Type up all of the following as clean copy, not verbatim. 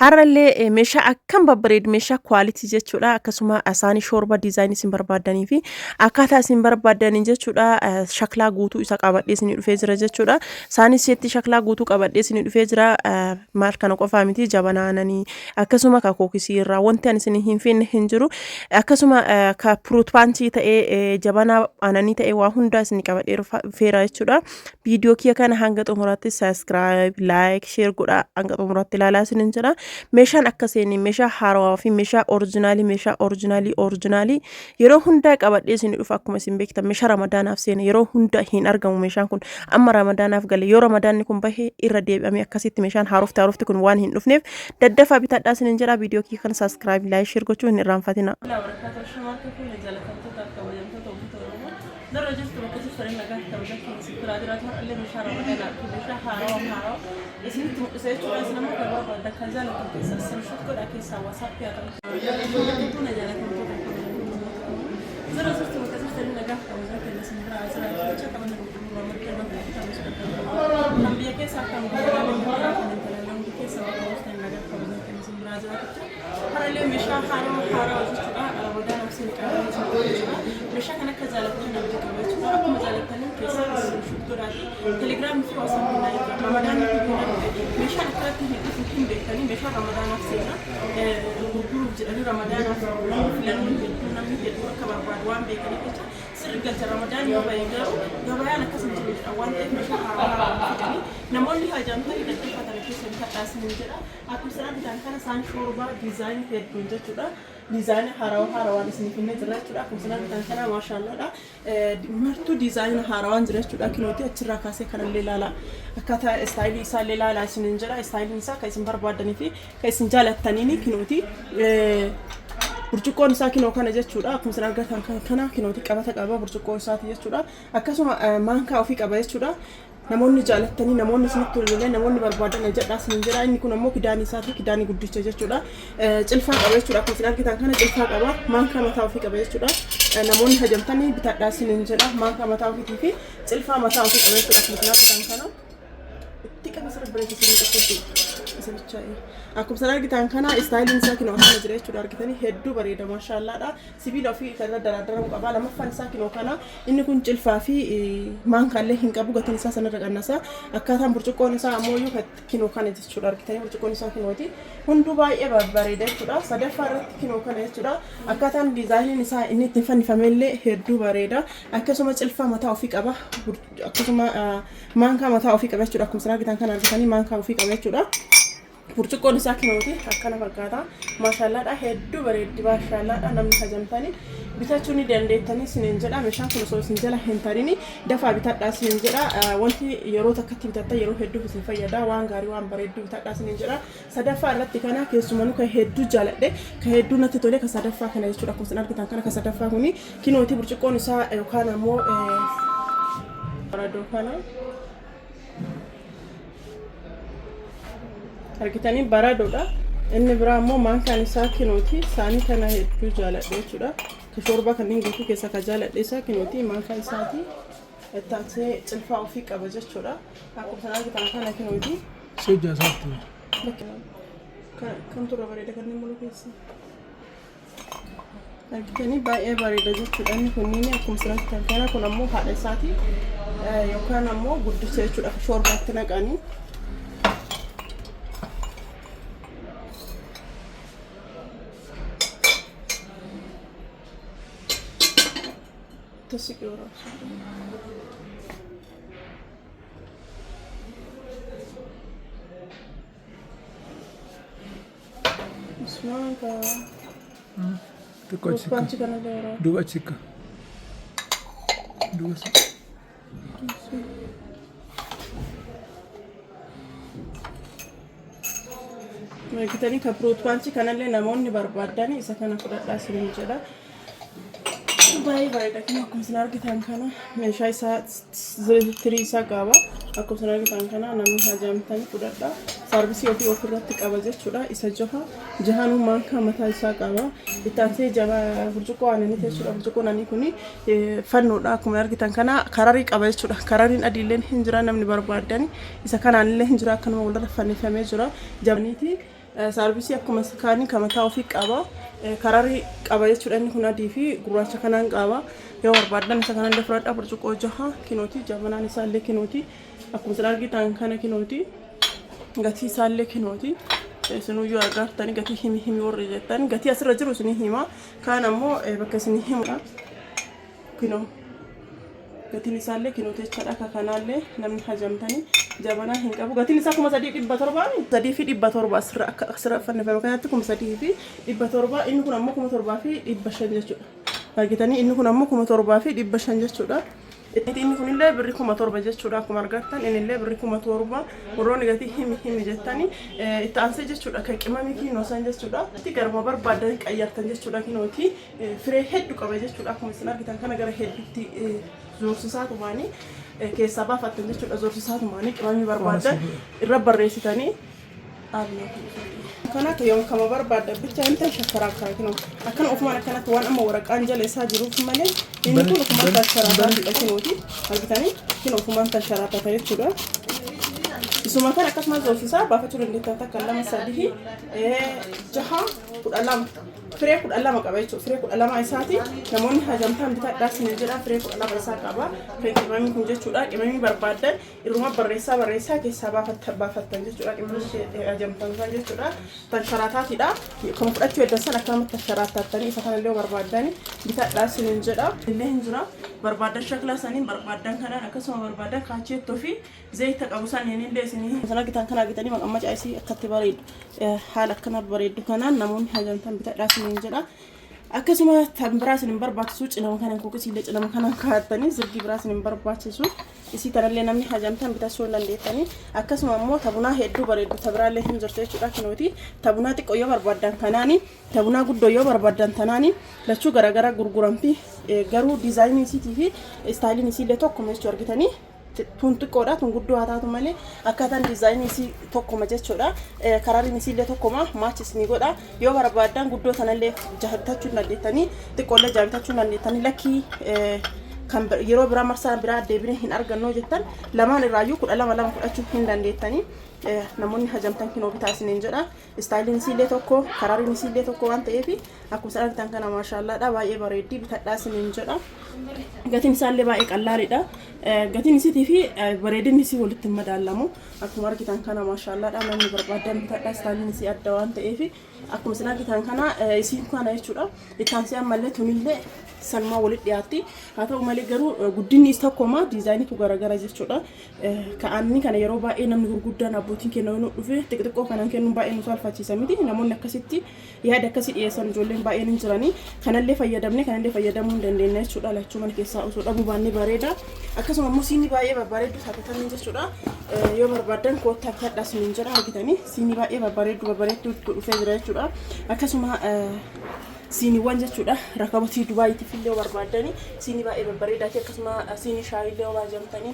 Har'allee meeshaa akkam babbareedu meeshaa quality jechuudha. Akkasuma saanii shoorbaa diizaayinii isin barbaaddanii fi akkaataa isin barbaaddaniin jechuudha. Shaklaa guutuu isa qabadhee isinii dhufee jira jechuudha. Saanii seetti shaklaa guutuu qabadhee isinii dhufee jira. Maal kana qofaa miti jabanaa aananii akkasuma ka kookisii irraa wanti ani isinii hin finne hin jiru. Akkasuma ka piruut paanchii ta'ee jabanaa aananii ta'ee waa hundaa isinii qabadhee dhufeera jechuudha. Viidiyoo kiyya kana hanga xumuraatti subscribe, like, share godhaa hanga xumuraatti ilaalaa isinin jedha. Meeshaan akka seeni meeshaa haarawaa fi meeshaa orijinaalii meeshaa orijinaalii orijinaalii yeroo hundaa qabadhee isin dhufa akkuma isin beektan meeshaa ramadaanaaf seene yeroo hunda hin argamu meeshaan kun amma ramadaanaaf gale yoo ramadaanni kun bahe irra deebi'amee akkasitti meeshaan haarofti haarofti kun waan hin dhufneef daddafaa bitadhaa isinin jedha. Viidiyoo kiyya kana subscribe, like, share gochuu hin irraanfatina. Narra jirtu bakka jirtanii nagaa fi kabajaa keenya isin biraa jiraatu har'allee meeshaa ramadaanaa fi meeshaa haarawa haarawa isinitti mul'isa jechuudha. Isin ammoo kan barbaaddan kan jaallattan keessaa screenshot godhaa keessaa WhatsApp haa ta'u. Hordoftoota jaalatamtoota Zara jirtu bakka jirtanii nagaa fi kabajaa keenya isin biraa jiraatu jecha qabanne qulqulluu ramaddaa fi kitaaba kan biyya keessaa kan biyya alaa kan intalaa hundi keessa bakka jirtanii nagaa fi kabajaa keenya isin biraa jiraatu jecha. Har'allee meeshaa haarawa haarawa jechuudha. Ramadaan obseen qabee isin dhufe jechuudha. Meeshaa kana akka jaalattan abdii qaba jechuudha. Akkuma jaalattaniin keessaa isin shuut godhaati. Telegiraamii fi WhatsApp naa ergaa. Ramadaanni kun yoo darbe meeshaan akkanatti hin dhufu hin beektanii meeshaan ramadaanaaf seena. Gurguruuf jedhanii ramadaanaaf namni filannoon hedduu namni hedduu akka barbaadu waan beekaniif jecha sirri galcha ramadaan yoo bahe garuu gabayaan akkas hin jiru jedha waan ta'eef meeshaa haaraa haaraa fidanii namoonni hajaamtanii daddafaa keessa bitadhaa isiniin jedha. Akkuma isin argitan kana isaan shoorbaa diizaayinii hedduun jechuudha. Diizaayinii haarawaa haarawaan isinii finnee jirra jechuudha. Akkuma isin argitan kana maashaallaadha. Martuu diizaayinii haarawaan jira jechuudha. Kinootii achirraa kaasee kanallee ilaala. Akkaataa istaayilii isaallee ilaalaa isiniin jedha. Istaayiliin isaa kan isin barbaaddanii fi kan isin jaalattaniini kinootii. Burcuqqoon isaa kinoo kana jechuudha. Akkuma isin argitan kana kinootii qabata qaba burcuqqoo isaati jechuudha. Akkasuma maankaa ofii qaba jechuudha. Namoonni jaalattanii namoonni isinitti tolullee namoonni barbaadan jedhaa isiniin jedha. Inni kun ammoo kidaanii isaati kidaanii guddicha jechuudha. Cilfaa qaba jechuudha. Akkuma isin argitan kana cilfaa qaba. Maankaa mataa ofii qaba jechuudha. Namoonni hajamtanii bitadhaa isiniin jedha. Maankaa mataa ofiitii fi cilfaa mataa ofii qaba jechuudha. Akkuma isin argitan kana. Itti qaba sirri bareecha isinii dhukkubbi. Isa bichaa'e. Akkuma isin argitan kana istaayiliin isaa kinoo akkana jira jechuudha. Argitanii hedduu bareeda maashaallaadha. Sibiila ofii kan irra daraadaramu qaba. Lamaffaan isaa kinoo kana. Inni kun cilfaa fi maankaallee hin qabu. Gatiin isaa sanarra qannasa. Akkaataan burcuqqoon isaa ammoo iyyuu kinoo kana jechuudha. Argitanii burcuqqoon isaa kinooti. Hunduu baay'ee babbareeda jechuudha. Sadaffaa irratti kinoo kana jechuudha. Akkaataan diizaayiniin isaa inni ittiin fannifame illee hedduu bareeda. Akkasuma cilfaa mataa ofii qaba. Akkasuma maankaa mataa ofii qaba jechuudha. Akkuma isin argitan kana argitanii maankaa ofii qaba jechuudha. Burcuqqoon isaa kinooti akkana fakkaata. Maashaallaadha hedduu bareeddi maashaallaadha namni hajamtani bitachuu ni dandeettanii isiniin jedha. Meeshaan kun osoo isin jala hin tarini dafaa bitadhaa isiniin jedha. Wanti yeroo takkatti bitattan yeroo hedduuf isin fayyada. Waan gaarii waan bareedduu bitadhaa isiniin jedha. Sadaffaa irratti kana keessumanuu kan hedduu jaaladhe kan hedduu natti tole kan sadaffaa kana jechuudha. Akkuma isin argitan kana kan sadaffaa kuni kinooti burcuqqoon isaa yookaan ammoo baradoo kana. Argitanii baradoodha. Inni biraa immoo maankaan isaa kinooti. Saanii kana hedduu jaaladhe jechuudha. Ka shoorbaa kanneen guutuu keessaa ka jaaladhe isaa kinooti. Maankaa isaati. Itti aansee cilfaa ofii qaba jechuudha. Akkuma isin argitan kana kinooti. Si hojjaa isaatti. Kamtu irra bareeda kanneen mulu keessa? Argitanii baay'ee bareeda jechuudha. Inni kunniin akkuma isin argitan kana kun ammoo haadha isaati yookaan ammoo guddicha jechuudha. Shoorbaatti naqanii. Tasiqii waraabsa. Usmaan ka Xiqqoo achi sikka. Usmaanchi kana jira. Duuba achi sikka. Duuba sikka. Argitanii ka pirootpaanchi kanallee namoonni barbaadan isa kana fudhadhaa isiniin jedha. Baay'ee bareeda kun akkuma isin argitan kana meeshaa isaa tirii isaa qaba. Akkuma isin argitan kana namni hajaamtanii fudhadha. Saarvisii ofii ofirratti qaba jechuudha. Isa jaha jahanuu maankaa mataa isaa qaba. Itti aansee jaba burcuqqoo aannanii jechuudha. Burcuqqoon aannanii kun fannoodha. Akkuma argitan kana kararii qaba jechuudha. Karariin adiilleen hin jira namni barbaadan. Isa kanaanillee hin jira akkanuma walirra fannifamee jira. Jabaniiti. Saarbisii akkuma kaanii kan mataa ofii qaba. Kararii qaba jechuudha. Inni kun adii fi gurraacha kanaan qaba. Yoo barbaadan isa kanallee fudhadhaa. Burcuqqoo jaha kinooti. Jabanaan isaallee kinooti. Akkuma isin argitan kana kinooti. Gatii isaallee kinooti. Isinuyyuu argaartanii gatii himi himi warri jettan gatii asirra jiru isinii hima. Kaan ammoo bakka isinii himudha. Kinoo gatiin isaallee kinooti jechaadha. Akka kanaallee namni hajamtanii jabanaa hin qabu. Gatiin isaa 3700. 3700 asirra akka asirra fannifame kanatti 3700. Inni kun ammoo 7500 jechuudha. Argitanii, inni kun ammoo 7500 jechuudha. Inni kunillee birri 7000 jechuudha. Akkuma argattan innillee birri 7000. Warroonni gatii himi himi jettanii itti aansee jechuudha. Kan qimamii kiinoo san jechuudha. Itti garuma barbaadan qayyartan jechuudha kinooti. Firee hedduu qaba jechuudha. Akkuma isin argitan kana gara hedduutti zoorsisaa tumaanii keessaa baafattan jechuudha. Zoorsisaa tumaanii qimamii barbaadan irra barreessitanii. Kana yoom kama barbaadda bicha hin ta'e shakkaraa kana kinoo akkana ofumaan akkanatti waan amma waraqaan jala isaa jiruuf malee inni kun ofumaan tasharaataatidha kinooti. Argitanii, kun ofumaan tasharaatata jechuudha. Isuma kana akkasumas zoorsisaa baafachuu dandeettan. Takka, lama, sadii, jaha, 12, firee 12 qaba jechuudha. Firee 12 isaati. Namoonni hajamtaan bitadhaa isin jedha. Firee 12 isaa qaba. Kan qimamii kun jechuudha. Qimamii barbaadan irruma barreessaa barreessaa keessaa baafattan jechuudha. Qimamii hajamtan san jechuudha. Tan sharaataatidha. Kan fudhachuu heddan san akkanumatti sharaataattanii isa kanallee barbaadan bitadhaa isin jedha. Illee hin jira. Barbaadan shaklaa saniin, barbaadan kanaan, akkasuma barbaadan kaacheettoo fi zayita qabu saniin illee isinii. Sana argitan kana argitanii maqammacaa isii akkatti bareedu. Haala akkana bareeddu kanaan namoonni hajamtan bitadhaa isiniin jedha. Akkasuma tan biraa isin hin barbaachisu. Cinama kanaan kuukisii illee cinama kanaan kaa'attanii zirgii biraa isin hin barbaachisu. Isii tanallee namni hajamtan bitachuu hin dandeettanii. Akkasuma immoo tabunaa hedduu bareeddu tabiraallee hin jirtu jechuudha kinooti. Tabunaa xiqqoo yoo barbaaddan kanaani, tabunaa guddoo yoo barbaaddan tanaani, lachuu garaagaraa gurguramti. Garuu diizaayinii isiitii fi istaayiliin isiillee tokkuma jechuu argitanii. Tun xiqqoodha, tun guddoo haa taatu malee akkaataan diizaayinii isii tokkuma jechuudha. Karaariin isiillee tokkuma match isinii godha. Yoo barbaaddan guddoo tanallee bitachuu hin dandeettanii, xiqqoollee bitachuu hin dandeettanii. Lakkii, kan yeroo biraa marsaa biraa deebinee hin argannu jettan, lamaan irraayyuu 12 lama fudhachuu hin dandeettanii. Namoonni hajamtan kinoo bitaa isiniin jedha. Istaayiliin isiillee tokko, karaariin isiillee tokko waan ta'eef, akkuma isin argitan kana maashaallaadha, baay'ee bareeddii, bitadhaa isiniin jedha. Gatiin isaallee baay'ee qallaalidha. Gatiin isiitii fi bareedinni isii walitti hin madaalamu. Akkuma argitan kana maashaallaadha, namni barbaadan bitadhaa. Istaayiliin isii adda waan ta'eef, akkuma isin argitan kana isiin kana jechuudha. Ittaansee ammallee tunillee sanumaa walitti dhiyaatti. Haa ta'u malee garuu guddinni is tokkoma, diizaayiniitu garagara jechuudha. Ka'aanni kana yeroo baay'ee namni gurguddaan abbootiin kenna yoo dhufe xixiqqoo kanaan kennuun baay'ee nu salphachiisa miti. Namoonni akkasitti yaada akkasii dhiyeessan ijoolleen baay'een hin jiranii. Kanallee fayyadamne kanallee fayyadamuu hin dandeenya jechuudha. Lachuu mana keessaa osoo dhabuu baannee bareeda. Akkasuma immoo siinii baay'ee babbareeddu taatanii jechuudha. Yoo barbaaddan koottaa bitadhaa isiniin jedha. Argitanii, siinii baay'ee babbareeddu babbareeddu dhufee jira jechuudha. Akkasuma siiniiwwan jechuudha, rakabotii Dubaayiitiif illee yoo barbaaddanii siinii baay'ee babbareedaati. Akkasuma siinii shaayii illee yoo baajamtanii,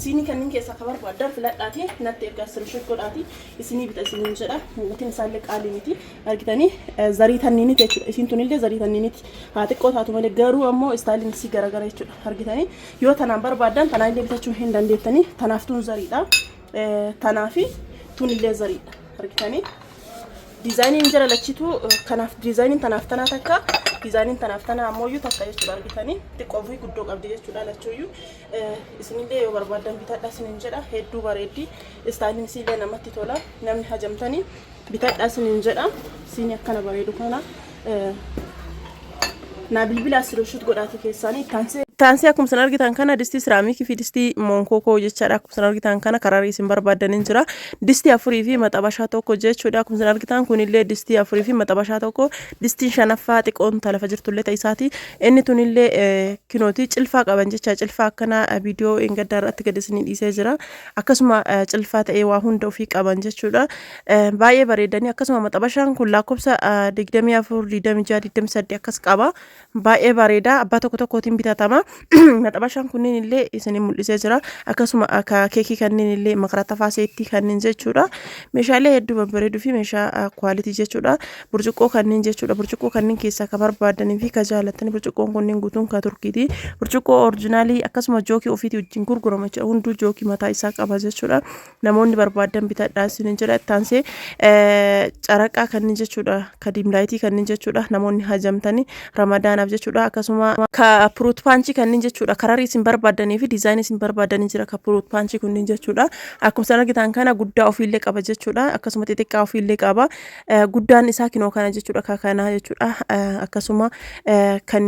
siinii kanneen keessaa akka barbaaddan filadhaati natti ergaa, screenshot godhaati isinii bita isiniin jedha. Gatiin isaallee qaalii miti. Argitanii, zarii tanniiniti jechuudha. Isiin tunillee zarii tanniiniti, haa xiqqoo taatu malee garuu ammoo istaayiliin isii garagara jechuudha. Argitanii, yoo tanaan barbaaddan tanaan illee bitachuu hin dandeettanii. Tanaaf tun zariidha, tanaafi tunillee zariidha. Argitanii, diizaayiniin jala lachitu kanaaf diizaayiniin tanaaf tanaa takka, diizaayiniin tanaaf tanaa ammoo takka jechuudha. Argitanii, xiqqoo fi guddoo qabdi jechuudha lachuuyyuu. Isinillee yoo barbaaddan bitadha isinin jedha. Hedduu bareeddi, istaayiliin isiillee namatti tola. Namni hajamtanii bitadha isinin jedha. Siinii akkana bareedu kana naa bilbila screenshot godhaati keessaanii. Ittaansee akkuma isin argitan kana distii siraamikii fi distii monkokoo jechaadha. Akkuma isin argitan kana karaa isin barbaadan hin jira. Distii afurii fi maxabashaa tokko jechuudha. Akkuma isin argitan kunillee distii afurii fi maxabashaa tokko. Distiin shanaffaa xiqqoon lafa jirtullee ta'isaati. Inni tunillee kinooti cilfaa qaban jecha. Cilfaa akkana viidiyoo hin gaddaa irratti gadi isinii dhiisee jira. Akkasuma cilfaa ta'ee waa hunda ofii qaban jechuudha. Baay'ee bareedanii. Akkasuma maxabashaan kun lakkoofsa 24, 26, 28 akkas qaba. Baay'ee bareeda. Abbaa tokko tokkootiin bitatama. Maxabashaan kunniin illee isin mul'isee jira. Akkasuma akka keekii kanneen illee makaratafaa seettii kanneen jechuudha. Meeshaalee hedduu babbareeduu fi meeshaa quality jechuudha. Burcuqqoo kanneen jechuudha. Burcuqqoo kanneen keessaa ka barbaadanii fi ka jaalatanii burcuqqoon kunneen guutuun ka Turkiiti. Burcuqqoo original akkasuma jookii ofiitii wajjin gurgurama jechuudha. Hunduu jookii mataa isaa qaba jechuudha. Namoonni barbaadan bitadhaa isin jedha. Ittaansee caraqaa kanneen jechuudha. Ka dim light kanneen jechuudha. Namoonni hajamtanii Ramadaanaaf jechuudha. Akkasuma ka fruit punch kanneen jechuudha. Kararii isin barbaadanii fi design isin barbaadanii jira ka fruit punch kunneen jechuudha. Akkuma isin argitan kana guddaa ofiillee qaba jechuudha. Akkasuma xixiqqaa ofiillee qaba. Guddaan isaa kinoo kana jechuudha. Ka kanaa jechuudha. Akkasuma kan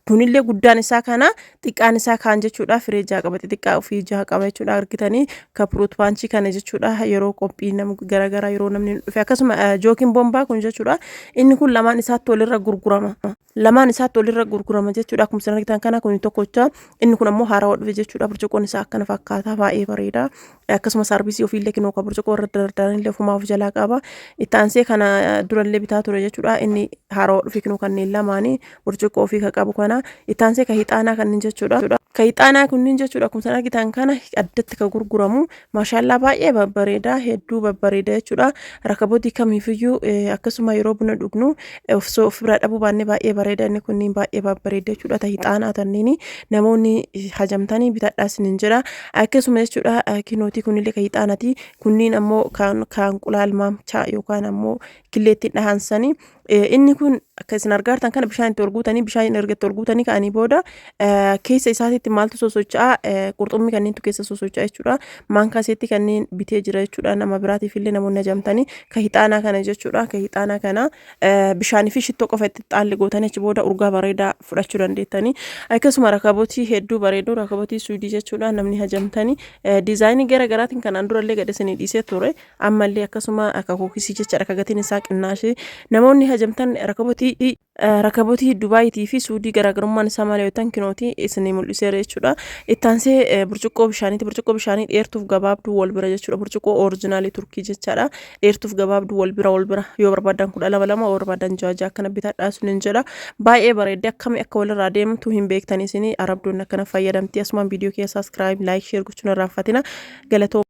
kunillee guddaan isaa kana, xiqqaan isaa kaan jechuudha. Firee jaha qaba, xixiqqaa ofii jaha qaba jechuudha. Argitanii ka fruit punch kana jechuudha. Yeroo qophii nam garaagaraa, yeroo namni dhufe, akkasuma jookiin bombaa kun jechuudha. Inni kun lamaan isaatti walirra gurgurama. Lamaan isaatti walirra gurgurama jechuudha. Akkuma isin argitan kana kun tokkocha, inni kun ammoo haarawaa dhufe jechuudha. Burcuqqoon isaa akkana fakkaata, baay'ee bareeda. Akkasuma saarbisii ofiillee kinoo ka burcuqqoo irra dardaranillee ofumaa of jalaa qaba. Itti aansee kana durallee bitaa ture jechuudha. Inni haarawaa dhufe kinoo kanneen lamaanii burcuqqoo ofii ka qabu kana. Itti aansee ka hixaanaa kanneen jechuudha. Ka hixaanaa kunniin jechuudha, akkuma isin argitan kana addatti ka gurguramu, maashaallaa, baay'ee babbareeda, hedduu babbareeda jechuudha. Rakabotii kamiifiyyuu akkasuma yeroo buna dhugnu osoo of biraa dhabuu baannee baay'ee bareeda. Inni kunniin baay'ee babbareeda jechuudha. Ta hixaanaa tanniini namoonni hajamtanii bitadhaa isiniin jedha. Akkasuma jechuudha, kinootii kunillee ka hixaanaati. Kunniin ammoo kan qulaal maamchaa yookaan ammoo killeettiin dhahansanii. Inni kun akka isin argaartan kana bishaan itti ol guutanii, bishaan erga itti ol guutanii ka'anii booda keessa isaatiitti maaltu sosocho'a? Qurxummii kanneentu keessa sosocho'a jechuudha. Maankaa iseetti kanneen bitee jira jechuudha. Nama biraatiif illee namoonni ajamtanii ka hixaanaa kana jechuudha. Ka hixaanaa kana bishaanii fi shittoo qofa itti xaalli gootanii achi booda urgaa bareedaa fudhachuu dandeettanii. Akkasuma rakabotii hedduu bareedu, rakabotii suudii jechuudha. Namni hajamtanii design gara garaatiin kanaan durallee gad isinii dhiisee ture. Ammallee akkasuma akka kookisii jechaadha. Ka gatiin isaa qinnaashee namoonni hajamtan rakabotii Dubaayitii fi Suudii garaagarummaan isaa maal yoo ta'an kinootii isinii mul'iseera jechuudha. Ittaansee burcuqqoo bishaaniiti. Burcuqqoo bishaanii dheertuuf gabaabduu wal bira jechuudha. Burcuqqoo original Turkii jechaadha. Dheertuuf gabaabduu wal bira yoo barbaadan 12 lama, yoo barbaadan ja'a ja'a akkana bitadhaa isiniin jedha. Baay'ee bareedde, akkami akka walirraa deemtu hin beektan isinii. Arabdoonni akkana fayyadamti. Asumaan viidiyoo keessa subscribe, like, share gochuun irraanfatina. Galatoo.